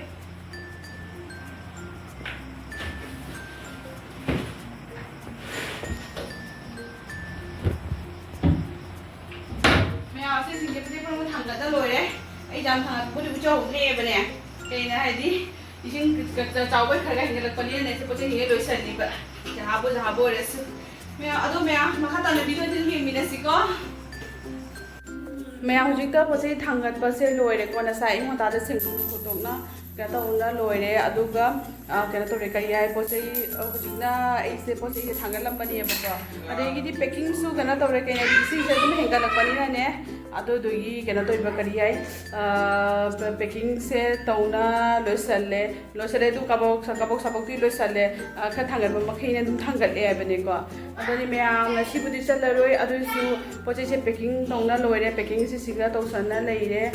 ꯃꯌꯥꯝ ꯑꯁꯤꯁꯤꯡꯁꯦ ꯄꯨꯂꯞ ꯄꯨꯂꯞ ꯊꯥꯡꯒꯠꯂ ꯂꯣꯏꯔꯦ꯫ ꯑꯩ ꯌꯥꯝ ꯊꯥꯡꯒꯠꯄꯕꯨꯗꯤ ꯎꯆꯥꯎ ꯂꯦꯛꯑꯦꯕꯅꯦ꯫ ꯀꯩꯅꯣ ꯍꯥꯏꯗꯤ, ꯏꯁꯤꯡ ꯆꯥꯎꯕꯩ ꯈꯔ ꯈꯔ ꯍꯦꯟꯒꯠꯂꯛꯄꯅꯤꯅꯅꯦ, ꯁꯤ ꯄꯣꯠ ꯆꯩꯁꯤꯡꯁꯦ ꯂꯣꯏꯁꯜꯂꯤꯕ꯫ ꯖꯍꯥꯕꯨ ꯖꯍꯥꯕꯨ ꯑꯣꯏꯔꯁꯨ꯫ ꯃꯌꯥꯝ, ꯑꯗꯣ ꯃꯌꯥꯝ, ꯃꯈꯥ ꯇꯥꯅ video ꯗꯤ ꯑꯗꯨꯝ ꯌꯦꯡꯃꯤꯟꯅꯁꯤꯀꯣ꯫ ꯃꯌꯥꯝ, ꯍꯧꯖꯤꯛꯇ ꯄꯣꯠ ꯆꯩ ꯊꯥꯡꯒꯠꯄꯁꯦ ꯂꯣꯏꯔꯦꯀꯣ꯫ ꯉꯁꯥꯏ ꯑꯌꯨꯛ ꯉꯟꯇꯥꯗ ꯁꯦꯡꯗꯣꯛ ꯈꯣꯠꯇꯣꯛꯅ ꯀꯩꯅꯣ ꯇꯧꯅ ꯂꯣꯏꯔꯦ꯫ ꯑꯗꯨꯒ, ꯑ, ꯀꯩꯅꯣ ꯇꯧꯔꯦ, ꯀꯔꯤ ꯍꯥꯏ, ꯄꯣꯠ ꯆꯩ, ꯑ, ꯍꯧꯖꯤꯛꯅ ꯑꯩꯁꯦ ꯄꯣꯠ ꯆꯩꯁꯦ ꯊꯥꯡꯒꯠꯂꯝꯕꯅꯦꯕꯀꯣ꯫ ꯑꯗꯒꯤꯗꯤ packing ꯁꯨ ꯀꯩꯅꯣ ꯇꯧꯔꯦ, ꯀꯩꯅꯣ, ꯏꯁꯤꯡꯁꯦ ꯑꯗꯨꯝ ꯍꯦꯟꯒꯠꯂꯛꯄꯅꯤꯅꯅꯦ, ꯑꯗꯨꯗꯨꯒꯤ ꯀꯩꯅꯣ ꯇꯧꯔꯤꯕ, ꯀꯔꯤ ꯍꯥꯏ, ꯑ, packing ꯁꯦ ꯇꯧꯅ ꯂꯣꯏꯁꯜꯂꯦ꯫ ꯂꯣꯏꯁꯜꯂꯦ, ꯑꯗꯨ ꯀꯕꯣꯛ ꯀꯕꯣꯛ ꯁꯥꯕꯣꯛꯇꯤ ꯂꯣꯏꯁꯜꯂꯦ꯫ ꯑ, ꯈꯔ ꯊꯥꯡꯒꯠꯄ ꯃꯈꯩꯅ ꯑꯗꯨꯝ ꯊꯥꯡꯒꯠꯂꯦ ꯍꯥꯏꯕꯅꯤꯀꯣ꯫ ꯑꯗꯨꯅꯤ ꯃꯌꯥꯝ, ꯉꯁꯤꯕꯨꯗꯤ ꯆꯠꯂꯔꯣꯏ, ꯑꯗꯨꯁꯨ ꯄꯣꯠ ꯆꯩꯁꯦ packing ꯇꯧꯅ ꯂꯣꯏꯔꯦ꯫ Packing ꯁꯤ ꯁꯤꯒ ꯇꯧꯁꯟꯅ ꯂꯩꯔꯦ꯫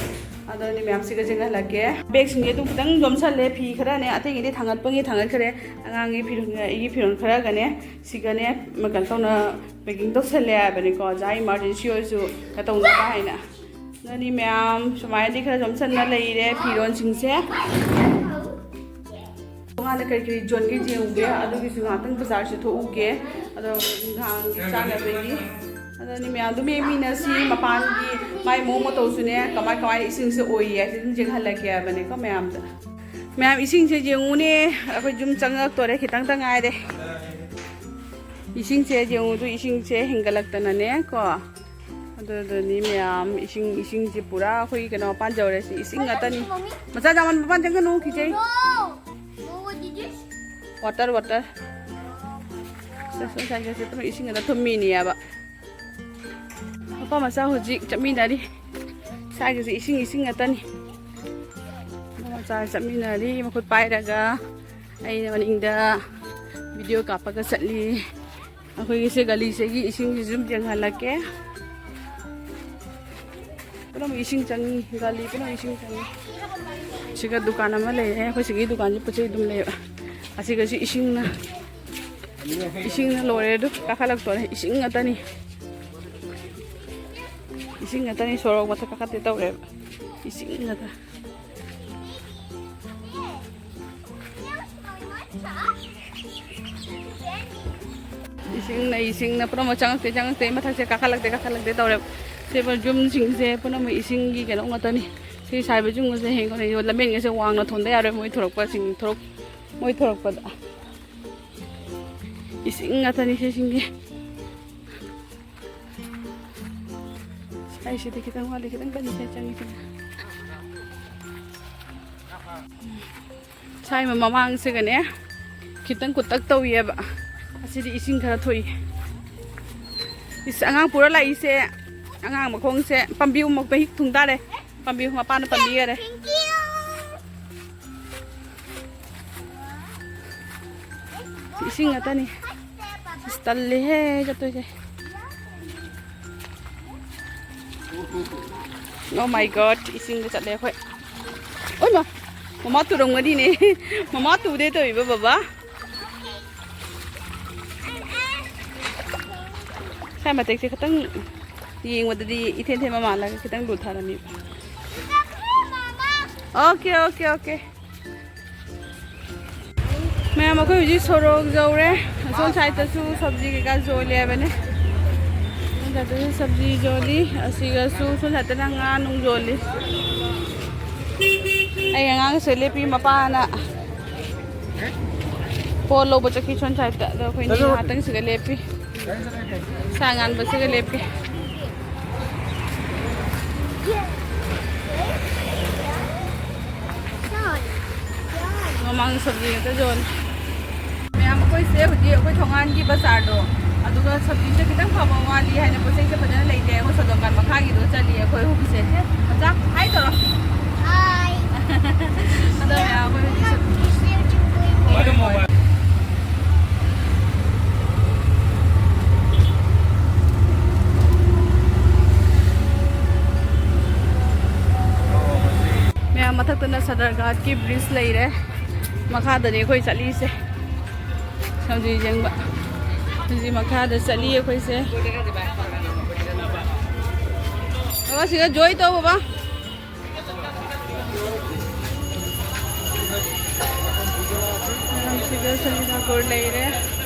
ꯑꯗꯨꯅꯤ ꯃꯌꯥꯝ, ꯁꯤꯒ ꯆꯦꯟꯍꯜꯂꯛꯀꯦ꯫ Bag ꯁꯤꯡꯁꯦ ꯑꯗꯨꯝ ꯈꯤꯇꯪ ꯌꯣꯝꯁꯜꯂꯦ, ꯐꯤ ꯈꯔꯅꯦ, ꯑꯇꯩꯒꯤꯗꯤ ꯊꯥꯡꯒꯠꯄꯒꯤ ꯊꯥꯡꯒꯠꯈ꯭ꯔꯦ꯫ ꯑꯉꯥꯡꯒꯤ ꯐꯤꯔꯣꯜ, ꯑꯩꯒꯤ ꯐꯤꯔꯣꯜ ꯈꯔꯒꯅꯦ, ꯁꯤꯒꯅꯦ, ꯀꯩꯅꯣ ꯇꯧꯅ packing ꯇꯧꯁꯜꯂꯦ ꯍꯥꯏꯕꯅꯤꯀꯣ꯫ ꯑꯣꯖꯥ emergency ꯑꯣꯏꯔꯁꯨ ꯀꯩꯅꯣ ꯇꯧꯅꯕ ꯍꯥꯏꯅ꯫ ꯑꯗꯨꯅꯤ ꯃꯌꯥꯝ, ꯁꯨꯃꯥꯏꯅꯗꯤ ꯈꯔ ꯌꯣꯝꯁꯟꯅ ꯂꯩꯔꯦ ꯐꯤꯔꯣꯜꯁꯤꯡꯁꯦ꯫ ꯇꯣꯉꯥꯟꯅ ꯀꯔꯤ ꯀꯔꯤ ꯌꯣꯟꯒꯦ ꯌꯦꯡꯉꯨꯒꯦ, ꯑꯗꯨꯒꯤꯁꯨ ꯉꯥꯛꯇꯪ ꯕꯖꯥꯔꯁꯨ ꯊꯣꯛꯎꯒꯦ꯫ ꯑꯗꯣ ꯅꯨꯡꯗꯥꯡꯒꯤ ꯆꯥꯅꯕꯒꯤ꯫ ꯑꯗꯨꯅꯤ ꯃꯌꯥꯝ ꯑꯗꯨꯝ ꯌꯦꯡꯃꯤꯟꯅꯁꯤ꯫ ꯃꯄꯥꯟꯒꯤ ꯃꯥꯏ ꯃꯑꯣꯡ ꯃꯇꯧꯁꯨꯅꯦ, ꯀꯃꯥꯏ ꯀꯃꯥꯏꯅ ꯏꯁꯤꯡꯁꯦ ꯑꯣꯏꯌꯦ ꯍꯥꯏꯁꯦ ꯑꯗꯨꯝ ꯌꯦꯡꯍꯜꯂꯛꯀꯦ ꯍꯥꯏꯕꯅꯤꯀꯣ ꯃꯌꯥꯝꯗ꯫ ꯃꯌꯥꯝ, ꯏꯁꯤꯡꯁꯦ ꯌꯦꯡꯉꯨꯅꯦ, ꯑꯩꯈꯣꯏ ꯌꯨꯝ ꯆꯪꯉꯛꯇꯣꯔꯦ, ꯈꯤꯇꯪꯇ ꯉꯥꯏꯔꯦ꯫ ꯏꯁꯤꯡꯁꯦ ꯌꯦꯡꯉꯨꯗꯨ, ꯏꯁꯤꯡꯁꯦ ꯍꯦꯟꯒꯠꯂꯛꯇꯅꯅꯦ ꯀꯣ꯫ ꯑꯗꯨꯗꯨꯅꯤ ꯃꯌꯥꯝ, ꯏꯁꯤꯡ, ꯏꯁꯤꯡꯁꯦ ꯄꯨꯔꯥ ꯑꯩꯈꯣꯏꯒꯤ ꯀꯩꯅꯣ ꯃꯄꯥꯟ ꯌꯧꯔꯦ꯫ ꯁꯤ ꯏꯁꯤꯡ ꯉꯥꯛꯇꯅꯤ꯫ ꯃꯆꯥ ꯆꯥꯃꯟ ꯃꯄꯥꯟ ꯆꯪꯒꯅꯨ, ꯀꯤꯖꯩ꯫ No! No, what did you? Water, water. ꯁꯦ, ꯁꯦ, ꯁꯦ, ꯁꯦ, ꯁꯦ, ꯏꯁꯤꯡ ꯉꯥꯛꯇ ꯊꯨꯝꯃꯤꯅꯦꯕ꯫ ꯅꯨꯄꯥ ꯃꯆꯥ ꯍꯧꯖꯤꯛ ꯆꯠꯃꯤꯟꯅꯔꯤ꯫ ꯁ꯭ꯋꯥꯏꯒꯤꯁꯦ ꯏꯁꯤꯡ, ꯏꯁꯤꯡ ꯉꯥꯛꯇꯅꯤ꯫ ꯅꯨꯄꯥ ꯃꯆꯥ ꯆꯠꯃꯤꯟꯅꯔꯤ, ꯃꯈꯨꯠ ꯄꯥꯏꯔꯒ꯫ ꯑꯩꯅ ꯃꯅꯤꯡꯗ video ꯀꯥꯞꯄꯒ ꯆꯠꯂꯤ꯫ ꯑꯩꯈꯣꯏꯒꯤ ꯁꯤ ꯒꯂꯤꯁꯤꯒꯤ ꯏꯁꯤꯡꯁꯤꯁꯨ ꯑꯗꯨꯝ ꯌꯦꯡꯍꯜꯂꯛꯀꯦ꯫ ꯄꯨꯝꯅꯃꯛ ꯏꯁꯤꯡ ꯆꯪꯉꯤ, ꯒꯂꯤ ꯄꯨꯝꯅꯃꯛ ꯏꯁꯤꯡ ꯆꯪꯉꯤ꯫ ꯁꯤꯒ ꯗꯨꯀꯥꯟ ꯑꯃ ꯂꯩꯔꯦ, ꯑꯩꯈꯣꯏ ꯁꯤꯒꯤ ꯗꯨꯀꯥꯟꯁꯤ ꯄꯣꯠ ꯆꯩ ꯑꯗꯨꯝ ꯂꯩꯕ꯫ ꯑꯁꯤꯒꯁꯨ ꯏꯁꯤꯡꯅ, ꯏꯁꯤꯡꯅ ꯂꯣꯏꯔꯦ ꯑꯗꯨ, ꯀꯥꯈꯠꯂꯛꯇꯣꯔꯦ, ꯏꯁꯤꯡ ꯉꯥꯛꯇꯅꯤ꯫ ꯏꯁꯤꯡ ꯉꯥꯛꯇꯅꯤ, ꯁꯣꯔꯣꯛ ꯃꯊꯛ ꯀꯥꯈꯠꯇꯦ ꯇꯧꯔꯦꯕ, ꯏꯁꯤꯡ ꯉꯥꯛꯇ꯫ ꯏꯁꯤꯡꯅ, ꯏꯁꯤꯡꯅ ꯄꯨꯝꯅꯃꯛ ꯆꯪꯉꯛꯇꯦ, ꯆꯪꯉꯛꯇꯦ, ꯃꯊꯛꯁꯦ ꯀꯥꯈꯠꯂꯛꯇꯦ, ꯀꯥꯈꯠꯂꯛꯇꯦ ꯇꯧꯔꯦ꯫ ꯁꯤ ꯌꯨꯝꯁꯤꯡꯁꯦ ꯄꯨꯝꯅꯃꯛ ꯏꯁꯤꯡꯒꯤ ꯀꯩꯅꯣ ꯉꯥꯛꯇꯅꯤ꯫ ꯁꯤ ꯁꯥꯏꯕ ꯌꯨꯝꯒꯁꯦ ꯍꯌꯦꯡ ꯀꯣꯟꯅ ꯂꯝꯕꯦꯟꯒꯁꯦ ꯋꯥꯡꯅ ꯊꯣꯟꯗ ꯌꯥꯔꯣꯏ, ꯃꯣꯏ ꯊꯣꯔꯛꯄꯁꯤꯡ, ꯊꯣꯔꯛ-, ꯃꯣꯏ ꯊꯣꯔꯛꯄꯗ꯫ ꯏꯁꯤꯡ ꯉꯥꯛꯇꯅꯤ ꯁꯤꯁꯤꯡꯁꯦ꯫ ꯁ꯭ꯋꯥꯏꯁꯤꯗꯤ ꯈꯤꯇꯪ ꯋꯥꯠꯂꯤ, ꯈꯤꯇꯪ ꯀꯟꯅ ꯆꯪꯉꯤꯁꯤꯅ꯫ ꯁ꯭ꯋꯥꯏ ꯃꯃꯥꯡꯁꯤꯒꯅꯦ ꯈꯤꯇꯪ ꯀꯨꯠꯇꯛ ꯇꯧꯏꯌꯦꯕ꯫ ꯑꯁꯤꯗꯤ ꯏꯁꯤꯡ ꯈꯔ ꯊꯣꯛꯏ꯫ ꯏꯁ, ꯑꯉꯥꯡ ꯄꯨꯔ ꯂꯥꯛꯏꯁꯦ꯫ ꯑꯉꯥꯡ ꯃꯈꯣꯡꯁꯦ ꯄꯥꯝꯕꯤ ꯑꯃꯨꯛ ꯃꯍꯤꯛ ꯊꯨꯡ ꯇꯥꯔꯦ꯫ ꯄꯥꯝꯕꯤ ꯃꯄꯥꯅ ꯄꯥꯝꯕꯤꯈꯔꯦ꯫ ꯏꯁꯤꯡ ꯉꯥꯛꯇꯅꯤ꯫ ꯑꯁ, ꯇꯜꯂꯦꯍꯦ ꯆꯠꯇꯣꯏꯁꯦ꯫ Oh my God, ꯏꯁꯤꯡꯗ ꯆꯠꯂꯦ ꯑꯩꯈꯣꯏ꯫ ꯑꯣꯏꯃ, ꯃꯃꯥ ꯇꯨꯔꯝꯒꯅꯤꯅꯦ꯫ ꯃꯃꯥ ꯇꯨꯗꯦ ꯇꯧꯏꯕ ꯕꯕꯥ꯫ ꯁ꯭ꯋꯥꯏ ꯃꯇꯦꯛꯁꯦ ꯈꯤꯇꯪ ꯌꯦꯡꯕꯗꯗꯤ ꯏꯊꯦꯟ ꯊꯦꯟꯕ ꯃꯥꯜꯂꯒ ꯈꯤꯇꯪ ꯂꯨꯊꯔꯝꯃꯤ꯫ Okay, okay, okay. ꯃꯌꯥꯝ, ꯑꯩꯈꯣꯏ ꯍꯧꯖꯤꯛ ꯁꯣꯔꯣꯛ ꯌꯧꯔꯦ꯫ ꯑꯁꯣꯝ ꯁꯥꯏꯗꯠꯇꯁꯨ ꯁꯕꯖꯤ ꯀꯩꯀꯥ ꯌꯣꯜꯂꯦ ꯍꯥꯏꯕꯅꯦ꯫ ꯑꯁꯣꯝ ꯁꯥꯏꯗꯠꯇꯁꯨ ꯁꯕꯖꯤ ꯌꯣꯜꯂꯤ, ꯑꯁꯤꯒꯁꯨ ꯁꯣꯝ ꯁꯥꯏꯗꯠꯇꯅ ꯉꯥ ꯅꯨꯡ ꯌꯣꯜꯂꯤ꯫ ꯑꯩ ꯑꯉꯥꯡꯁꯦ ꯂꯦꯞꯄꯤ, ꯃꯄꯥꯅ ꯄꯣꯠ ꯂꯧꯕ ꯆꯠꯈꯤ ꯁꯣꯝ ꯁꯥꯏꯗꯠꯇ꯫ ꯑꯗꯣ ꯑꯩꯈꯣꯏ ꯉꯥꯏꯍꯥꯛꯇꯪ ꯁꯤꯗ ꯂꯦꯞꯄꯤ꯫ ꯁꯥ ꯉꯥꯟꯕꯁꯤꯒ ꯂꯦꯞꯀꯦ꯫ ꯃꯃꯥꯡ ꯁꯕꯖꯤ ꯉꯥꯛꯇ ꯌꯣꯜꯂꯦ꯫ ꯃꯌꯥꯝ, ꯑꯩꯈꯣꯏꯁꯦ ꯍꯧꯖꯤꯛ ꯑꯩꯈꯣꯏ ꯊꯣꯡꯒꯥꯟꯒꯤ ꯕꯖꯥꯔꯗꯣ, ꯑꯗꯨꯒ ꯁꯕꯖꯤꯁꯦ ꯈꯤꯇꯪ ꯐꯕ ꯋꯥꯠꯂꯤ ꯍꯥꯏꯅ ꯄꯣꯠ ꯆꯩꯁꯦ ꯐꯖꯅ ꯂꯩꯇꯦ꯫ ꯑꯩꯈꯣꯏ ꯁꯣꯝ ꯅꯥꯀꯟ ꯃꯈꯥꯒꯤꯗꯣ ꯆꯠꯂꯤ ꯑꯩꯈꯣꯏ ꯑꯍꯨꯝꯁꯦ꯫ ꯃꯆꯥ, ꯍꯥꯏ ꯇꯧꯔꯣ꯫ ꯍꯥꯏ꯫ ꯑꯗꯣ ꯃꯌꯥꯝ, ꯑꯩꯈꯣꯏ ꯍꯧꯖꯤꯛ ꯁꯕꯖꯤ ꯃꯌꯥꯝ, ꯃꯊꯛꯇꯅ ꯁꯗꯔꯒꯥꯔꯠꯀꯤ ꯕ꯭ꯔꯤꯖ ꯂꯩꯔꯦ꯫ ꯃꯈꯥꯗꯅꯤ ꯑꯩꯈꯣꯏ ꯆꯠꯂꯤꯁꯦ꯫ ꯁꯕꯖꯤ ꯌꯦꯡꯕ꯫ ꯍꯧꯖꯤꯛ ꯃꯈꯥꯗ ꯆꯠꯂꯤ ꯑꯩꯈꯣꯏꯁꯦ꯫ ꯕꯕꯥ, ꯁꯤꯗ ꯖꯣꯏ ꯇꯧ, ꯕꯕꯥ꯫ ꯁꯤꯗ ꯁꯅꯤꯅꯥꯀꯣꯔ ꯂꯩꯔꯦ꯫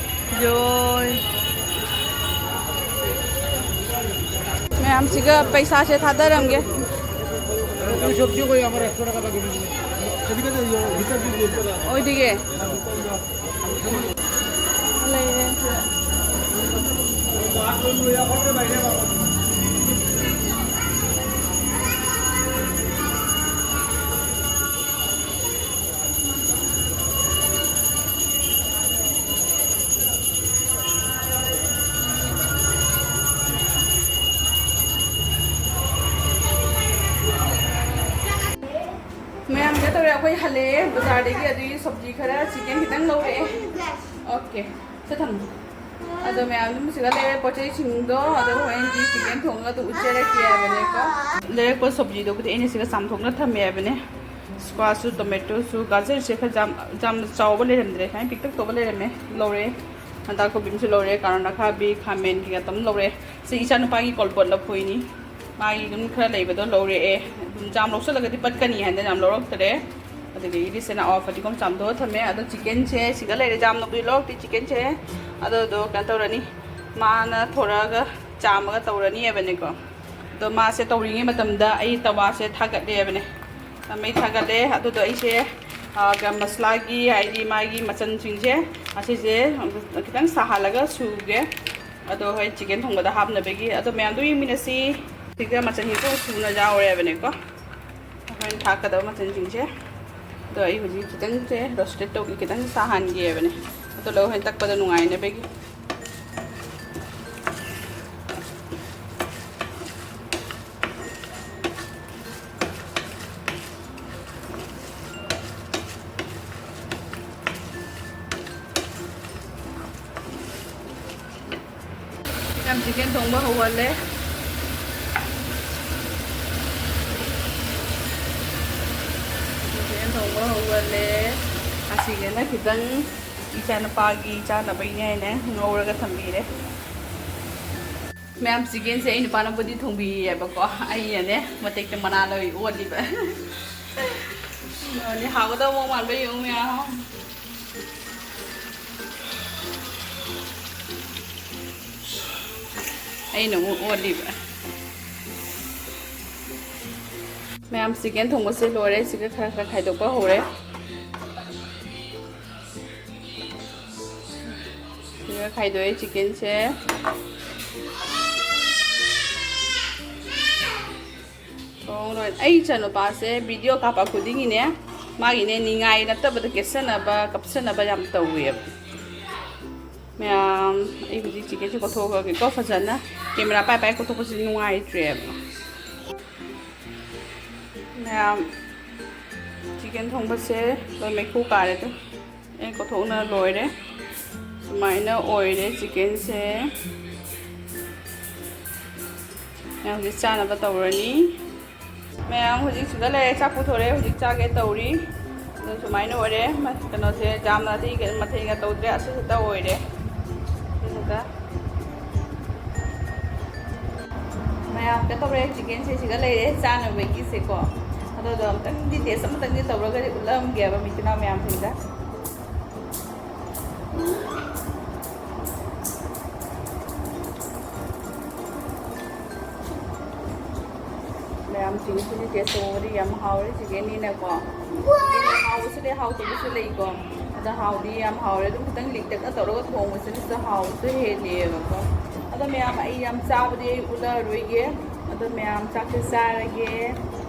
ꯖꯣꯏ꯫ ꯃꯌꯥꯝꯁꯤꯒ ꯄꯩꯁꯥꯁꯦ ꯊꯥꯗꯔꯝꯒꯦ꯫ ꯑꯣꯏꯗꯤꯒꯦ꯫ ꯂꯩꯔꯦ꯫ ꯃꯌꯥꯝ ꯀꯩꯅꯣ ꯇꯧꯔꯦ, ꯑꯩꯈꯣꯏ ꯍꯜꯂꯛꯑꯦ ꯕꯖꯥꯔꯗꯒꯤ, ꯑꯗꯨꯒꯤ ꯁꯕꯖꯤ ꯈꯔ, ꯆꯤꯀꯟ ꯈꯤꯇꯪ ꯂꯧꯔꯛꯑꯦ꯫ ꯑꯣꯀꯦ, ꯁꯦ ꯊꯝꯃꯣ꯫ ꯑꯗꯣ ꯃꯌꯥꯝ ꯑꯗꯨꯝ ꯁꯤꯗ ꯂꯩꯔꯦ ꯄꯣꯠ ꯆꯩꯁꯤꯡꯗꯣ, ꯑꯗꯣ ꯍꯣꯔꯦꯟꯗꯤ ꯆꯤꯀꯟ ꯊꯣꯡꯉꯒ ꯑꯗꯨꯝ ꯎꯠꯆꯔꯛꯀꯦ ꯍꯥꯏꯕꯅꯦꯀꯣ꯫ ꯂꯩꯔꯛꯄ ꯁꯕꯖꯤꯗꯨꯕꯨꯗꯤ ꯑꯩꯅ ꯁꯤꯗ ꯆꯥꯝꯊꯣꯛꯅ ꯊꯝꯃꯦ ꯍꯥꯏꯕꯅꯦ꯫ ꯁ꯭ꯀ꯭ꯋꯥꯁꯁꯨ, ꯇꯣꯃꯦꯇꯣꯁꯨ, ꯒꯥꯖꯔꯁꯦ ꯈꯔ ꯌꯥꯝ, ꯌꯥꯝꯅ ꯆꯥꯎꯕ ꯂꯩꯔꯝꯗ꯭ꯔꯦ, ꯁꯨꯃꯥꯏꯅ ꯄꯤꯛꯇꯛ ꯇꯧꯕ ꯂꯩꯔꯝꯃꯦ, ꯂꯧꯔꯦ꯫ ꯕꯟꯗꯥ ꯀꯣꯕꯤ ꯑꯃꯁꯨ ꯂꯧꯔꯦ, ꯀꯥꯔꯣꯟ ꯑꯈꯥꯕꯤ, ꯈꯥꯃꯦꯟ ꯀꯩꯀꯥ ꯑꯗꯨꯝ ꯂꯧꯔꯦ꯫ ꯁꯤ ꯏꯆꯥꯅꯨꯄꯥꯒꯤ ꯀꯣꯜꯄꯣꯠ ꯂꯐꯣꯏꯅꯤ꯫ ꯃꯥꯒꯤ ꯑꯗꯨꯝ ꯈꯔ ꯂꯩꯕꯗꯣ ꯂꯧꯔꯛꯑꯦ꯫ ꯑꯗꯨꯝ ꯌꯥꯝ ꯂꯧꯁꯜꯂꯒꯗꯤ ꯄꯠꯀꯅꯤ ꯍꯥꯏꯅ ꯌꯥꯝ ꯂꯧꯔꯛꯇ꯭ꯔꯦ꯫ ꯑꯗꯒꯤꯗꯤ ꯁꯤꯅ ꯑꯋꯥ ꯐꯗꯤꯒꯣꯝ ꯆꯥꯝꯊꯣꯛꯑ ꯊꯝꯃꯦ꯫ ꯑꯗꯣ ꯆꯤꯀꯟꯁꯦ ꯁꯤꯗ ꯂꯩꯔꯦ, ꯌꯥꯝꯅꯕꯨꯗꯤ ꯂꯧꯔꯛꯇꯦ ꯆꯤꯀꯟꯁꯦ꯫ ꯑꯗꯨꯗꯣ ꯀꯩꯅꯣ ꯇꯧꯔꯅꯤ, ꯃꯥꯅ ꯊꯣꯔꯛꯑꯒ ꯆꯥꯝꯃꯒ ꯇꯧꯔꯅꯤ ꯍꯥꯏꯕꯅꯦꯀꯣ꯫ ꯑꯗꯣ ꯃꯥꯁꯦ ꯇꯧꯔꯤꯉꯩ ꯃꯇꯝꯗ ꯑꯩ ꯇꯋꯥꯁꯦ ꯊꯥꯒꯠꯂꯦ ꯍꯥꯏꯕꯅꯦ꯫ ꯃꯩ ꯊꯥꯒꯠꯂꯦ꯫ ꯑꯗꯨꯗꯣ ꯑꯩꯁꯦ, ꯑ, ꯒꯔꯝ ꯃꯁꯂꯥꯒꯤ, ꯍꯥꯏꯗꯤ ꯃꯥꯒꯤ ꯃꯆꯜꯁꯤꯡꯁꯦ, ꯑꯁꯤꯁꯦ ꯈꯤꯇꯪ ꯁꯥꯍꯜꯂꯒ ꯁꯨꯒꯦ꯫ ꯑꯗꯣ ꯍꯣꯏ, ꯆꯤꯀꯟ ꯊꯣꯡꯕꯗ ꯍꯥꯞꯅꯕꯒꯤ꯫ ꯑꯗꯣ ꯃꯌꯥꯝꯗꯣ ꯌꯦꯡꯃꯤꯟꯅꯁꯤ꯫ ꯁꯤꯗ ꯃꯆꯜꯁꯤꯡꯁꯦ ꯁꯨꯅ ꯌꯥꯎꯔꯦꯕꯅꯦꯀꯣ꯫ ꯑꯩꯈꯣꯏꯅ ꯊꯥꯛꯀꯗꯕ ꯃꯆꯜꯁꯤꯡꯁꯦ꯫ ꯑꯗꯣ ꯑꯩ ꯍꯧꯖꯤꯛ ꯈꯤꯇꯪꯁꯦ ꯔꯣꯁꯇꯦꯠ ꯇꯧꯒꯦ, ꯈꯤꯇꯪ ꯁꯥꯍꯟꯒꯦꯕꯅꯦ꯫ ꯑꯗꯣ ꯂꯧ ꯍꯣꯔꯦꯟ ꯇꯛꯄꯗ ꯅꯨꯡꯉꯥꯏꯅꯕꯒꯤ꯫ ꯌꯥꯝ ꯆꯤꯀꯟ ꯊꯣꯡꯕ ꯍꯧꯍꯜꯂꯦ꯫ ꯆꯤꯀꯟ ꯊꯣꯡꯕ ꯍꯧꯍꯜꯂꯦ꯫ ꯑꯁꯤꯒꯅ ꯈꯤꯇꯪ ꯏꯆꯥꯅꯨꯄꯥꯒꯤ ꯆꯥꯅꯕꯒꯤꯅꯦ ꯍꯥꯏꯅ ꯉꯧꯔꯒ ꯊꯝꯕꯤꯔꯦ꯫ ꯃꯌꯥꯝ, ꯆꯤꯀꯟꯁꯦ ꯑꯩ ꯅꯨꯄꯥꯅꯕꯨꯗꯤ ꯊꯣꯡꯕꯤꯌꯦꯕꯀꯣ, ꯑꯩꯅꯅꯦ ꯃꯇꯦꯛꯇ ꯃꯅꯥ ꯂꯧꯔꯤ ꯑꯣꯠꯂꯤꯕ꯫ ꯑꯗꯨꯅꯦ, ꯍꯥꯎꯒꯗꯕ ꯃꯑꯣꯡ ꯃꯥꯟꯕ ꯌꯦꯡꯉꯨ ꯃꯌꯥꯝ꯫ ꯑꯩꯅ ꯑꯃꯨꯛ ꯑꯣꯠꯂꯤꯕ꯫ ꯃꯌꯥꯝ, ꯆꯤꯀꯟ ꯊꯣꯡꯕꯁꯦ ꯂꯣꯏꯔꯦ꯫ ꯁꯤꯒ ꯈꯔ ꯈꯔ ꯈꯥꯏꯗꯣꯛꯄ ꯍꯧꯔꯦ꯫ ꯁꯤꯒ ꯈꯥꯏꯗꯣꯛꯑꯦ ꯆꯤꯛꯀꯟꯁꯦ꯫ ꯊꯣꯡ ꯂꯣꯏ-, ꯑꯩ ꯏꯆꯥꯅꯨꯄꯥꯁꯦ ꯚꯤꯗꯤꯑꯣ ꯀꯥꯞꯄ ꯈꯨꯗꯤꯡꯒꯤꯅꯦ, ꯃꯥꯒꯤꯅꯦ ꯅꯤꯡꯉꯥꯏ ꯅꯠꯇꯕꯗ ꯀꯦꯠꯁꯟꯅꯕ, ꯀꯞꯁꯟꯅꯕ ꯌꯥꯝ ꯇꯧꯋꯦꯕ꯫ ꯃꯌꯥꯝ, ꯑꯩ ꯍꯧꯖꯤꯛ ꯆꯤꯛꯀꯟꯁꯦ ꯀꯣꯠꯊꯣꯛꯑꯒꯦꯀꯣ ꯐꯖꯅ꯫ ꯀꯦꯃꯦꯔꯥ ꯄꯥꯏ ꯄꯥꯏ ꯀꯣꯠꯊꯣꯛꯄꯁꯤ ꯅꯨꯡꯉꯥꯏꯇ꯭ꯔꯦꯕ꯫ ꯃꯌꯥꯝ, ꯆꯤꯛꯀꯟ ꯊꯣꯡꯕꯁꯦ ꯂꯣꯏ ꯃꯩꯈꯨ ꯀꯥꯔꯦ ꯑꯗꯨ꯫ ꯑꯩ ꯀꯣꯠꯊꯣꯛꯅ ꯂꯣꯏꯔꯦ꯫ ꯁꯨꯃꯥꯏꯅ ꯑꯣꯏꯔꯦ ꯆꯤꯛꯀꯟꯁꯦ꯫ ꯃꯌꯥꯝ ꯍꯧꯖꯤꯛ ꯆꯥꯅꯕ ꯇꯧꯔꯅꯤ꯫ ꯃꯌꯥꯝ ꯍꯧꯖꯤꯛ ꯁꯤꯗ ꯂꯩꯔꯦ, ꯆꯥꯛ ꯄꯨꯊꯣꯔꯛꯑꯦ, ꯍꯧꯖꯤꯛ ꯆꯥꯒꯦ ꯇꯧꯔꯤ꯫ ꯑꯗꯨ ꯁꯨꯃꯥꯏꯅ ꯑꯣꯏꯔꯦ꯫ ꯃ-, ꯀꯩꯅꯣꯁꯦ ꯌꯥꯝꯅꯗꯤ ꯃꯊꯦꯜꯒ ꯇꯧꯗ꯭ꯔꯦ, ꯑꯁꯤ ꯈꯛꯇ ꯑꯣꯏꯔꯦ꯫ ꯑꯁꯤ ꯈꯛꯇ꯫ ꯃꯌꯥꯝ ꯀꯩꯅꯣ ꯇꯧꯔꯦ, ꯆꯤꯛꯀꯟꯁꯦ ꯁꯤꯒ ꯂꯩꯔꯦ ꯆꯥꯅꯕꯒꯤꯁꯦꯀꯣ꯫ ꯑꯗꯨꯗꯣ ꯑꯝꯇꯪꯗꯤ ꯇꯦꯁ ꯑꯃꯇꯪꯗꯤ ꯇꯧꯔꯒꯗꯤ ꯎꯠꯂꯝꯒꯦꯕ ꯃꯤꯠ ꯏꯅꯥꯎ ꯃꯌꯥꯝꯁꯤꯡꯗ꯫ ꯃꯌꯥꯝ ꯆꯤꯛꯀꯟꯁꯤꯗꯤ ꯇꯦꯁ ꯇꯧꯕꯗꯤ ꯌꯥꯝ ꯍꯥꯎꯔꯦ, ꯆꯤꯛꯀꯟꯅꯤꯅꯀꯣ꯫ ꯍꯥꯎꯕꯁꯨ ꯂꯩ, ꯍꯥꯎꯇꯕꯁꯨ ꯂꯩꯀꯣ꯫ ꯑꯗꯣ ꯍꯥꯎꯗꯤ ꯌꯥꯝ ꯍꯥꯎꯔꯦ꯫ ꯑꯗꯨꯝ ꯈꯤꯇꯪ ꯂꯤꯛꯇꯛꯅ ꯇꯧꯔꯒ ꯊꯣꯡꯕꯁꯤꯅꯁꯨ ꯍꯥꯎꯕꯁꯨ ꯍꯦꯜꯂꯦꯕꯀꯣ꯫ ꯑꯗꯣ ꯃꯌꯥꯝ, ꯑꯩ ꯌꯥꯝ ꯆꯥꯕꯗꯤ ꯑꯩ ꯎꯠꯂꯔꯣꯏꯒꯦ꯫ ꯑꯗꯣ ꯃꯌꯥꯝ ꯆꯥꯛꯁꯦ ꯆꯥꯔꯒꯦ꯫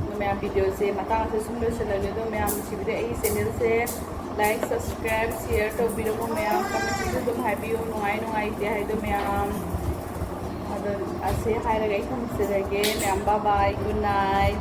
ꯑꯗꯣ ꯃꯌꯥꯝ ꯚꯤꯗꯤꯑꯣꯁꯦ ꯃꯇꯥꯡꯁꯦ ꯁꯨꯝ ꯂꯣꯏꯁꯤꯜꯂꯒꯦ꯫ ꯑꯗꯣ ꯃꯌꯥꯝ ꯅꯨꯡꯁꯤꯕꯤꯗ ꯑꯩꯒꯤ ꯆꯦꯅꯦꯜꯁꯦ like, subscribe, share ꯇꯧꯕꯤꯔꯝꯃꯣ ꯃꯌꯥꯝ꯫ ꯀꯃꯦꯟꯁꯤꯁꯨ ꯑꯗꯨꯝ ꯍꯥꯏꯕꯤꯌꯨ, ꯅꯨꯡꯉꯥꯏ ꯅꯨꯡꯉꯥꯏꯇꯦ ꯍꯥꯏꯗꯣ ꯃꯌꯥꯝ꯫ ꯑꯗꯣ ꯑꯁꯤ ꯍꯥꯏꯔꯒ ꯑꯩ ꯊꯝꯖꯔꯒꯦ ꯃꯌꯥꯝ, bye bye, good night꯫